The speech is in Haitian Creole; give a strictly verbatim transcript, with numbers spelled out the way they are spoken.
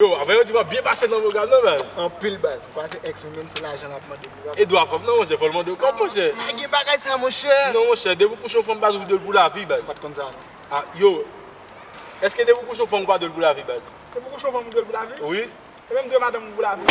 Yo, afè yo di m ap byen pase nan Montréal, non, baz? Anpil, baz. M kwè se ex mwen menm, se lajan l ap mande m. E dwa fanm, non, monchè, fò l mande w kòb, monchè. Pa gen bagay sa, monchè. Non, monchè, depi w kouche yon fanm, baz, ou de l pou lavi, baz. M pa t konn sa, non. Ah, yo, èske depi w kouche yon fanm, ou pa de l pou lavi, baz? Depi w kouche yon fanm, ou de l pou lavi? Wi. E menm de madanm ou pou lavi.